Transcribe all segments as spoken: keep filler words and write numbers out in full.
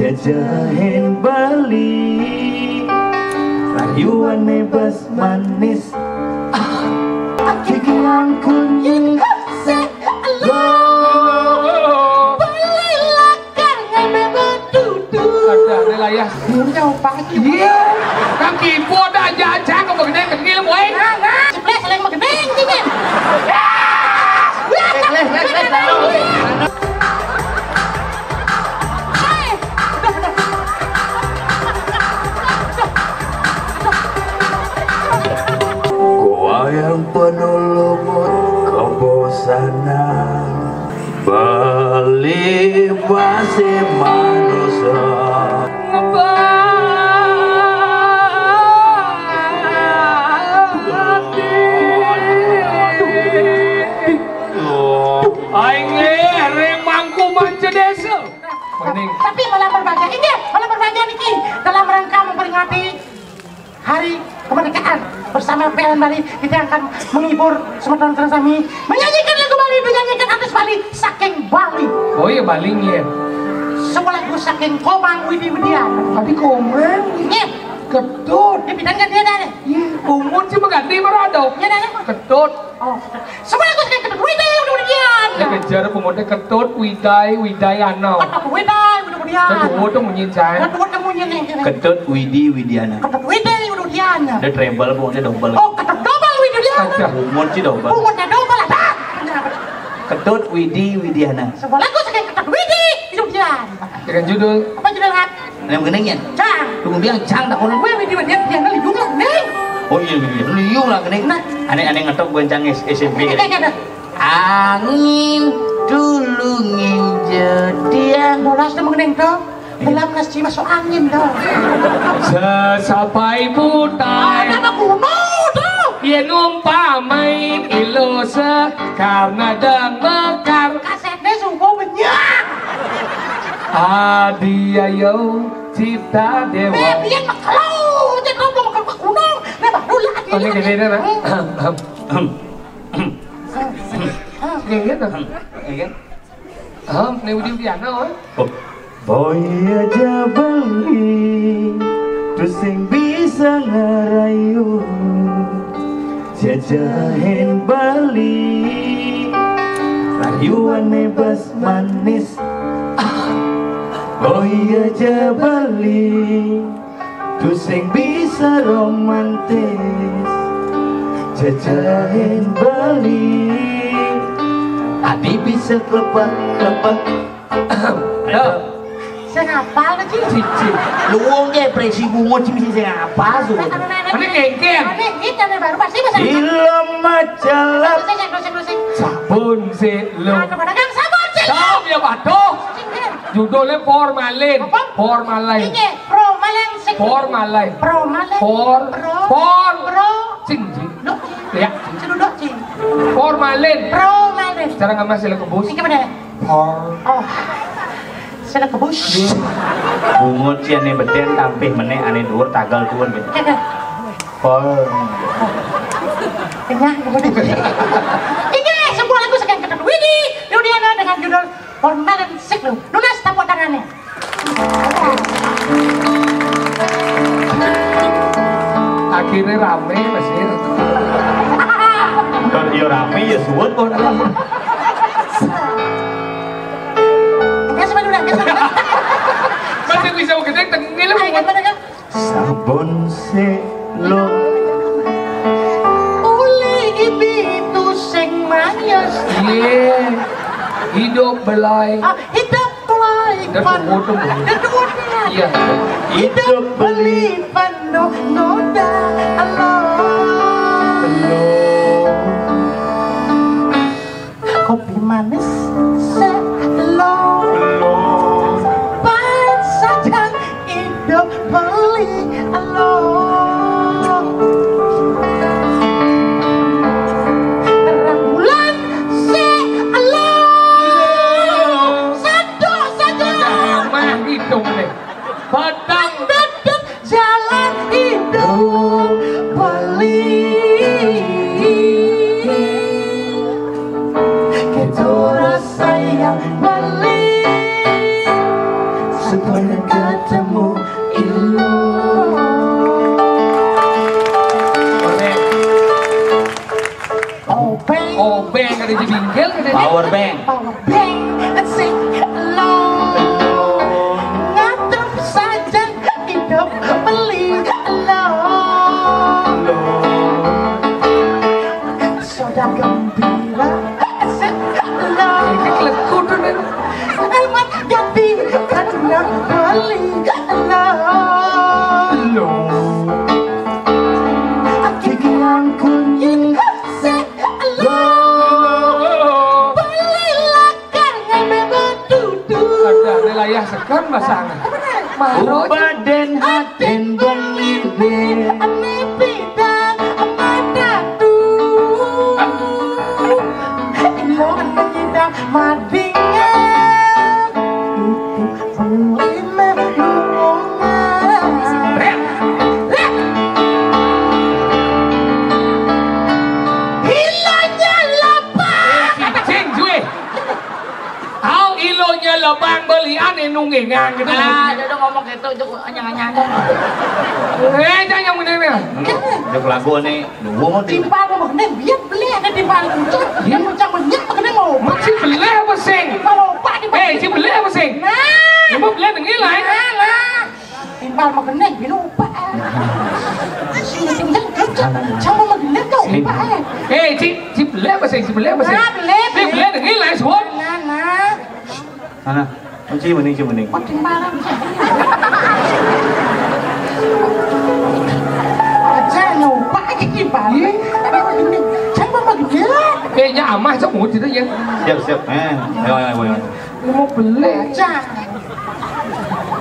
Jajahin Bali, rayuan bebas manis. Ah, pikiran kunyit se lo. Bali lakar ngambil batutu. Ada, ada lah ya. Punya apa? Iya. Kan kipo ada aja-aja, kamu gede kecil, boy. Nah, nah. Ceples, saling magening, gini. Leh, leh, leh, leh, leh. Gua yang penuh lumut kebosanan, beli masih manusia. Aing ring mangku manca desa. Mending. Tapi malam berbahagia, inggih, malam berbahagia niki dalam rangka memperingati Hari Kemerdekaan bersama P L N Bali, kita akan menghibur semeton sareng sami, menyanyikan lagu Bali, menyanyikan artis Bali saking Bali. Oh iya, Bali nggih. Sebuah lagu saking Komang Widi Widiana. Tapi Komang. Nggih. Ketut. Di bidang kan dia dari. Iya, Bungut sih mengganti marado. Iya, dari. Ketut. Oh, semuanya gue suka Ketut Widai, udah udahan. Saya kejar pengutnya Ketut Widai, Widai Ana. Ketut Widai, udah udahan. Saya dua tuh munyi, saya. Ketut tuh munyi nih, gini. Ketut Widi Widiana. Ketut Widai, udah udahan. Dia treble, pengutnya double. Oh, Ketut double, Widai Widiana. Ada. Bungut sih double. Pengutnya double, ada. Ketut Widi Widiana. Semuanya gue suka Ketut Widai, udah udahan. Dengan judul. Apa judul, Rat? Anu geuning nya? Cang. Tunggu biang cang tak orang. Weh, dia dia dia liung lah, Neng. Oh iya, iya, iya. Liung lah geuning. Nah. Aneh-aneh ngetok goncang S- SMP. Kayak ada. Angin dulu nginjetian. Bolas tuh mengeneng tuh. Iya. Gelap nasi masuk angin tuh. Sesapai butai. Ada apa kuno tuh? Ye numpamai ilo se karena dan mekar. Kasetnya sungguh banyak. Adi ayo cipta dewa. Eh, biar mah kalau aja kalau mau ke gunung, nah baru lah. Oh, ini gede dah, nah. Kayak gitu. Iya kan? Ham, ini udah udah anak, oh. Bo- Boy aja Bali, terus yang bisa ngerayu, jajahin Bali, rayuan bebas manis. Ah, boy aja Bali, terus yang bisa romantis, jajahin Bali, adi bisa kelepak-kelepak. Aduh. Sing apal to, Ci? Cici. Lu wong ke presi bungut sih mesti sing apal tuh. Ini kengkeng. Ini hit yang baru pasti bisa. Film majalah. Sing, sing, sing, sing. Sabun sih lu. Ada pada kan sabun sih. Stop ya, Pak. Tuh. Sing, sing. Judulnya Formalin. Apa? Formalin. Ini Formalin sih. Formalin. Formalin. For. Pro. For. Pro. Sing, sing. Lu. Ya. Ceduduk, Ci. Formalin. Formalin. Cara ngemas sila kebus. Ini mana? Hor. Oh. Sila kebus. Bungut sih aneh beten tampih meneh aneh dhuwur tagal tuun be. Kagak. Hor. Kenyang kemudian. Ini sebuah lagu sekian ketemu Widi Yudiana dengan judul Formalin Siklu. Lunas tepuk tangannya. Akhirnya rame masih. Kan iya rame ya suwet kok. Gas mah udah, gas mah udah. Masih bisa gede tengil. Ayo, gas mah udah, gas. Sabon selo. Uli ibi itu sing mayas. Iya. Hidup belai. Ah, hidup belai. Dah pan- tutup, tutup. Dah tutup, ya. Iya. Hidup beli pando noda. Halo. Halo. Kopi manis selo. Halo. Pahit saja hidup beli alo. Terang bulan selo. Satu saja. Mah hitung deh. Padang. Tetap jalan hidup beli. Kita rasa yang beli. Sepanjang Ketemu ilo. Obeng. Obeng ada di bingkil, ada di power bank. Power bank, sing lo. Ngadep sajan hidup beli lo. Sudah gembira, sing lo. Iki keleku tuh, nih. Selamat ganti karena beli lo. Lo. Pikiran kuning, sing lo. Beli lakar ngambil batu tuh. Ada, ada layah sekan pasang. Marot. Ubaden haden beli be. Ane pidang mata tuh. Ilo ane nyidang madingan. Itu beli me luongan. Rek. Rek. Ilonya lepas. Cing, cuy. Au ilonya lebang beli ane nunggingan gitu. Ah, dia udah ngomong gitu, itu anyang-anyang. Eh, jangan yang bener ya. Dia pelaku nih, duo mau tim. Timpal mau bener, biar beli ada timpal itu. Iya. Yang macam banyak bener mau. Masih beli apa sing? Timpal opak di. Eh, si beli apa sing? Nah. Cuma beli dengan lain. Nah, nah. Timpal mageneg, bini upah, eh. Sing kenceng, kenceng. Sama mageneg kau upah, eh. Eh, Ci, Ci beli apa sih? Ci beli apa sih? Ah, beli, Ci beli. Beli dengan lain suwon. Nah, nah. Mana? Oh, Ci mending, Ci mending. Oh, timpal. Aja nyoba aja timpal. Iya. Sama mageneg. Eh, nya amah, cok, mau tidak ya? Siap, siap. Eh, ayo, ayo, ayo. Lu mau beli? Aja.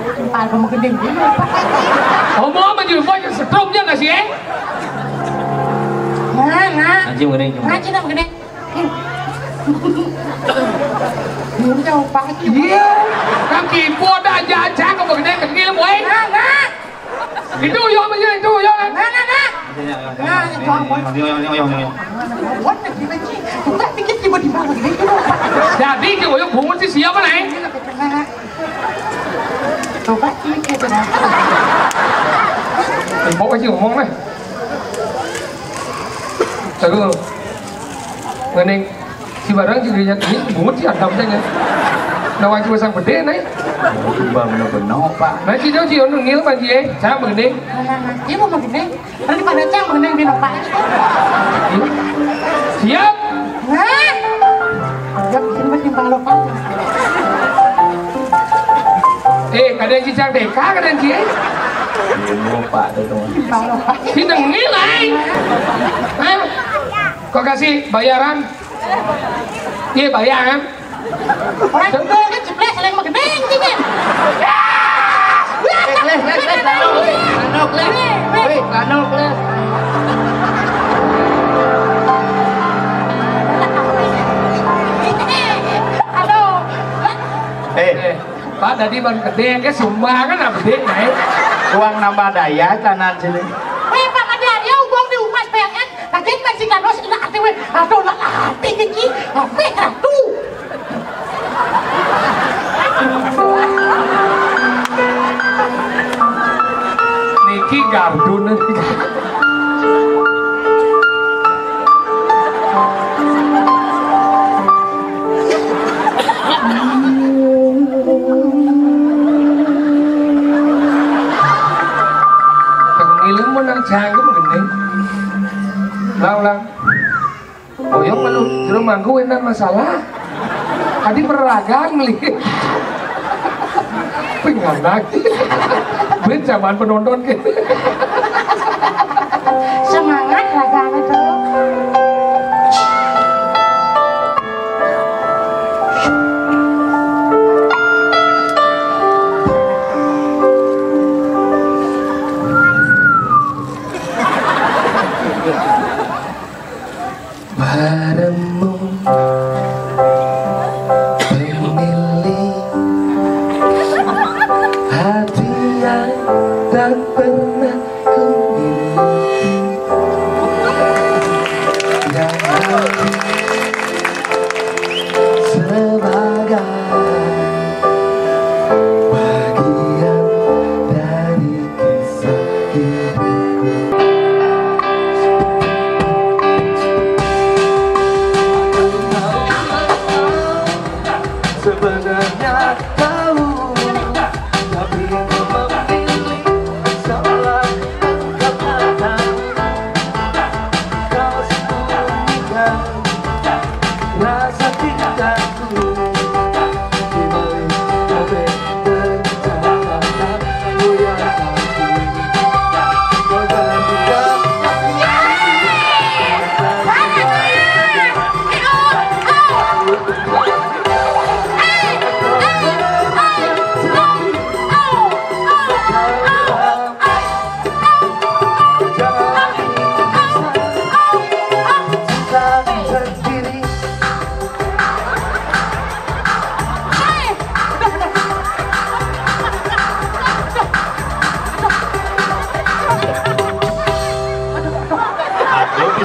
Kepala kamu gede gitu. Ngomong apa juga, boy, setrumnya nggak sih, eh? Nah, nah. Anjing gede, anjing. Ngaji nama gede. Ini jauh banget. Iya. Kan kipo ada aja, aja, kamu gede, kecil, boy. Nah, nah. Itu uyang aja, itu uyang. Nah, nah, nah. Nah, itu apa? Buat lagi, Ci. Buka dikit, tiba-tiba begini, gitu. Jadi, itu uyang bungut sih siapa, nih? Nah, nah. Coba ini kita. Empok aja ngomong lah. Aku mending si barang juga yang ini bungut sih, ada aja. Nah, wajib pasang gede nih. Bang, bener-bener, Pak. Nah, si jauh si, ngil, Pak, eh. Saya begini. Nah, nah, nah. Dia mau begini. Nanti pada cang menang di nopak. Siap. Hah? Siap, ini mah timpang nopak. Eh, kadang si cang deka, kadang si. Ini nopak tuh, tuh. Timpang nopak. Si nengil, eh. Hah? Kok kasih bayaran? Iya, bayaran. Orang tua kan jebleh, saling mageneng, gini. Eh, Les, Les, Les, lanuk, Les. Lanuk, Les. Wih, lanuk, Les. Aduh. Eh. Eh, Pak, tadi ban gede, ke sumbangan apa gede, naik? Uang nambah daya, kanan sini. Weh, Pak Madiarya, uang di umas P L N. Lagi kan si Kanos, ina ati, weh. Aduh, lah, ati, gigi. Ati, aduh. Niki gardu niki. Tengil menang janggung gini. Ulang, ulang. Oyong malu jero mangku enak masalah. Tadi peragaan melihat. Penganak. Ben zaman penonton ke. Semangat ragaan itu. Baremu pemilih hati yang tak pernah ku miliki.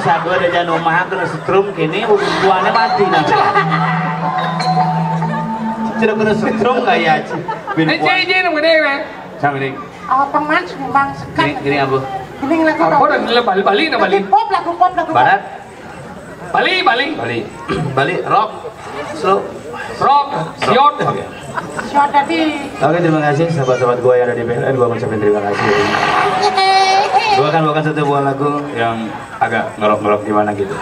Satu ada jano mah kena setrum kini, buahnya mati nah. Tidak kena setrum kayak aja. Ini cai je nama dia kan? Sama ini. Apa mas memang sekan? Ini, ini apa? Ini lagu apa? Apa dah? Bali, Bali, nah, Bali. Pop lagu, pop lagu. Barat. Bali, Bali. Bali. Bali, rock. Slow. Rock, siot. Oke. Siot tadi. Oke, terima kasih sahabat-sahabat gua yang ada di P L N. Gua ngucapin terima kasih. Gua akan bawakan satu buah lagu yang agak ngerok-ngerok gimana gitu.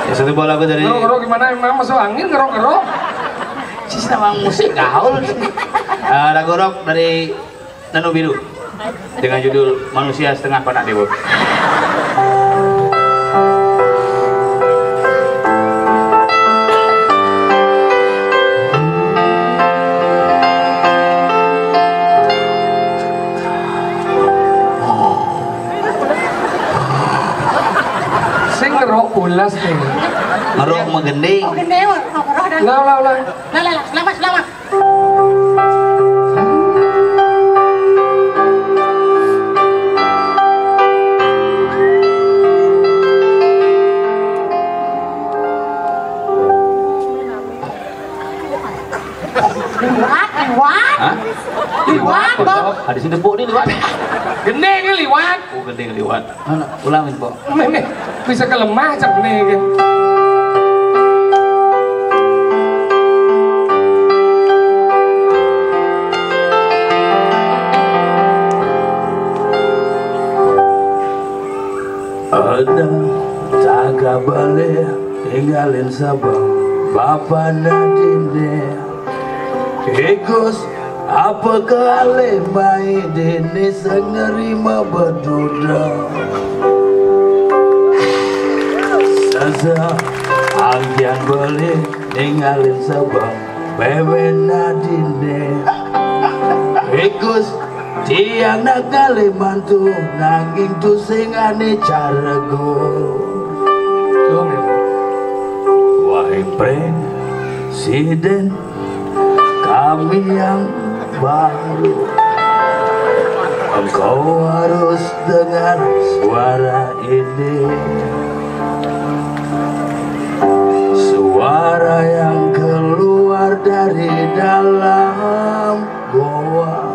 Ya, satu buah lagu dari. Ngerok-ngerok gimana? Emang masuk angin ngerok-ngerok? Cis nama musik gaul. Eh, lagu rock dari Nano Biru dengan judul Manusia Setengah Panak Dewa. Sing ngerok pulas nih. Ngerok menggending. Oh, gending, ngerok, ngerok dah. Lah, lah, lah. Lah, lah, lah. Selamat, selamat. Liwat, liwat. Hah? Liwat, Bang. Ada sini, Bu, ini liwat. Gending liwat. Oh, gending liwat. Mana? Ulangin, Pok. Ini bisa kelemah cak nih. Ada tak boleh tinggalin sabang Bapak Nadine. Ikus, apa kali mai dini sengeri mabeduda? Sasa angkian beli ninggalin sabang Bebe Nadine. Ikus, tiang nak kali mantu nanging tu singane carego. Wahai presiden, kami yang baru. Engkau harus dengar suara ini. Suara yang keluar dari dalam goa.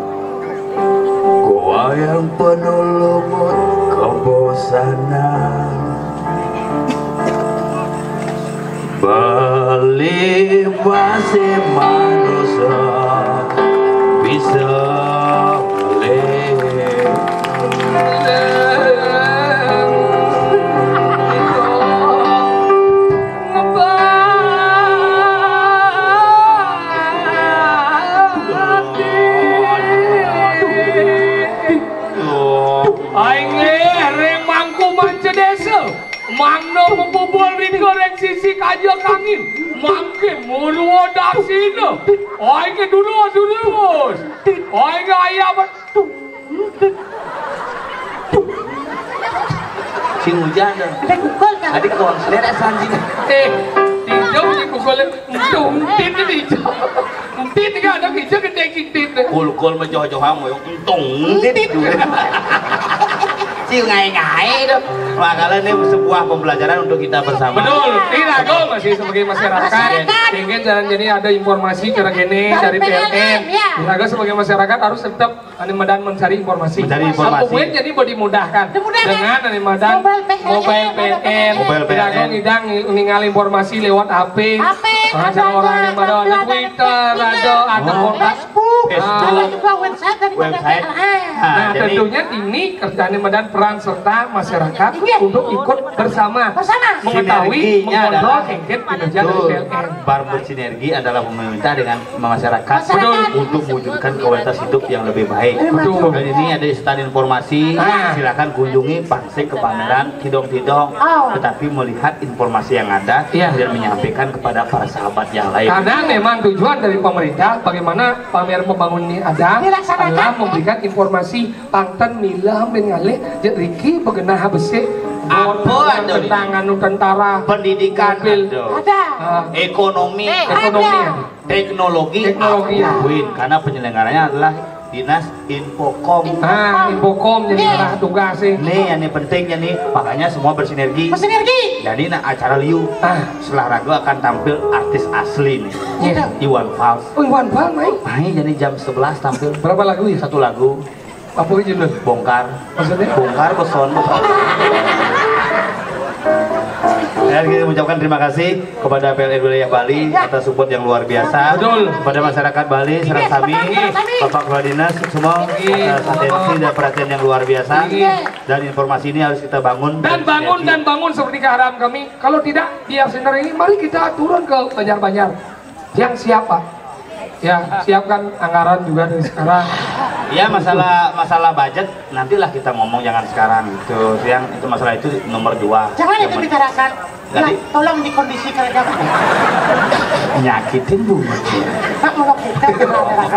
Goa yang penuh lumut kebosanan. Beli masih manusia bisa beli. Aing leh ring mangku manca desa. Mangda mapubul ring sisi kaja kangin. Mangkin murwa darsina. Aing dulu, dulu. Aing ayam. Sing hujan dah. Ada kukul kan? Ada kukul selera sanjing. Eh, hijau ni kukul. Untung, untin ni hijau. Untin ni ada hijau gede kitin. Kul-kul menjoh-joh amu yang untung. Untin. Sing ngai-ngai dah. Makanya ini sebuah pembelajaran untuk kita bersama. Betul. Iraga masih sebagai masyarakat. Masyarakat. Mungkin jalan jadi ada informasi kira gini dari P L N. Dari P L N, ya. Iraga sebagai masyarakat harus tetap Anu madan mencari informasi. Mencari informasi. Amun jadi mau dimudahkan. Dimudahkan. Dengan anu madan mobile P L N, mobile P L N. Mobile P L N. Ngidang ningali informasi lewat H P. H P, ada, orang yang ada, ada Twitter, ada, ada kontak. Facebook. Facebook. Ada juga website daripada P L N. Website. Nah, jadi tentunya ini kerjaan madan peran serta masyarakat untuk ikut bersama. Bersama. Mengetahui, mengontrol engket kinerja dari P L N. Bar bersinergi adalah pemerintah dengan masyarakat. Betul. Untuk mewujudkan kualitas hidup yang lebih baik. Betul. Dan ini ada stand informasi, silakan kunjungi Pansek Kepameran Tidong-Tidong. Tetapi melihat informasi yang ada dan menyampaikan kepada para sahabat yang lain. Karena memang tujuan dari pemerintah bagaimana pameran pembangunan ini ada adalah memberikan informasi pangtan mila hampir ngalih jadi riki begenah besik. Apa ada tentang anu tentara, pendidikan ada. Ada. Ekonomi. Ekonomi ada. Teknologi, teknologi, ya. Akuin, karena penyelenggaranya adalah D Dinas Infokom. Ah, Infokom jadi salah tugas sih. Nih, yang ini pentingnya nih, makanya semua bersinergi. Bersinergi. Jadi nah acara liu. Ah, setelah ragu akan tampil artis asli nih. Iya. Iwan Fals. Oh, Iwan Fals, Mai. Mai jadi jam sebelas tampil. Berapa lagu ya? Satu lagu. Apa aja, Bro? Bongkar. Maksudnya? Bongkar beson. Ya, kita mengucapkan terima kasih kepada P L N Wilayah Bali atas support yang luar biasa. Betul. Kepada masyarakat Bali, sareng sami, Bapak Kepala Dinas, semua atas atensi dan perhatian yang luar biasa. Dan informasi ini harus kita bangun. Dan bangun dan bangun seperti keharapan kami. Kalau tidak, biar sinergi, mari kita turun ke Banjar-Banjar. Yang siap, Pak? Ya, siapkan anggaran juga dari sekarang. Ya, masalah masalah budget nantilah kita ngomong, jangan sekarang gitu. Yang itu masalah itu nomor dua. Jangan itu bicarakan. Jadi tolong dikondisikan aja. Nyakitin Bu. Pak, mau kita.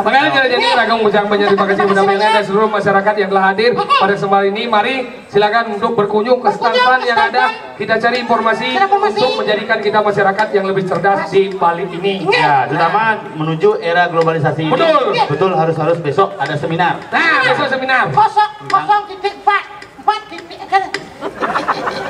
Makanya jadi ragung bujang banyak terima kasih kepada P L N dan seluruh masyarakat yang telah hadir pada kesempatan ini. Mari silakan untuk berkunjung ke stand-stand yang ada. Kita cari informasi untuk menjadikan kita masyarakat yang lebih cerdas di Bali ini. Ya, terutama menuju era globalisasi ini. Betul. Betul, harus harus besok ada seminar. Nah, besok seminar. Kosong kosong titik empat empat titik kan.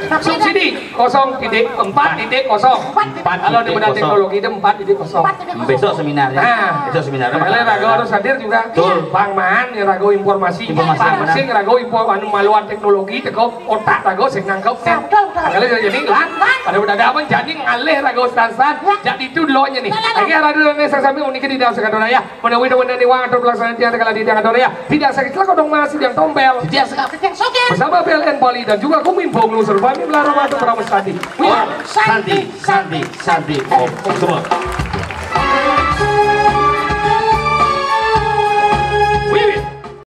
Subsidi kosong titik empat titik kosong. Kalau di bidang teknologi itu empat titik kosong. Besok seminarnya. Nah, besok seminar. Kalian ragu harus hadir juga. Betul. Bang Man yang ragu informasi. Informasi. Bang Sing ragu info anu maluan teknologi teko otak ragu sing nangkep kan. Betul, betul. Kalian jadi lan. Ada udah ada apa jadi ngalih ragu stand-stand. Jadi itu dulunya nih. Lagi ada dulu nih saya sambil unik di dalam sekarang ya. Menawi dewan dan iwang atur pelaksanaan tiang kala di tiang atur ya. Tidak sakit celaka dong masih yang tombel. Tidak sakit yang sakit. Bersama P L N Bali dan juga Kominfo Nusur Bani Melarang Batu Pramu Sandi. Om Santi, Santi, Santi, Om, Om semua.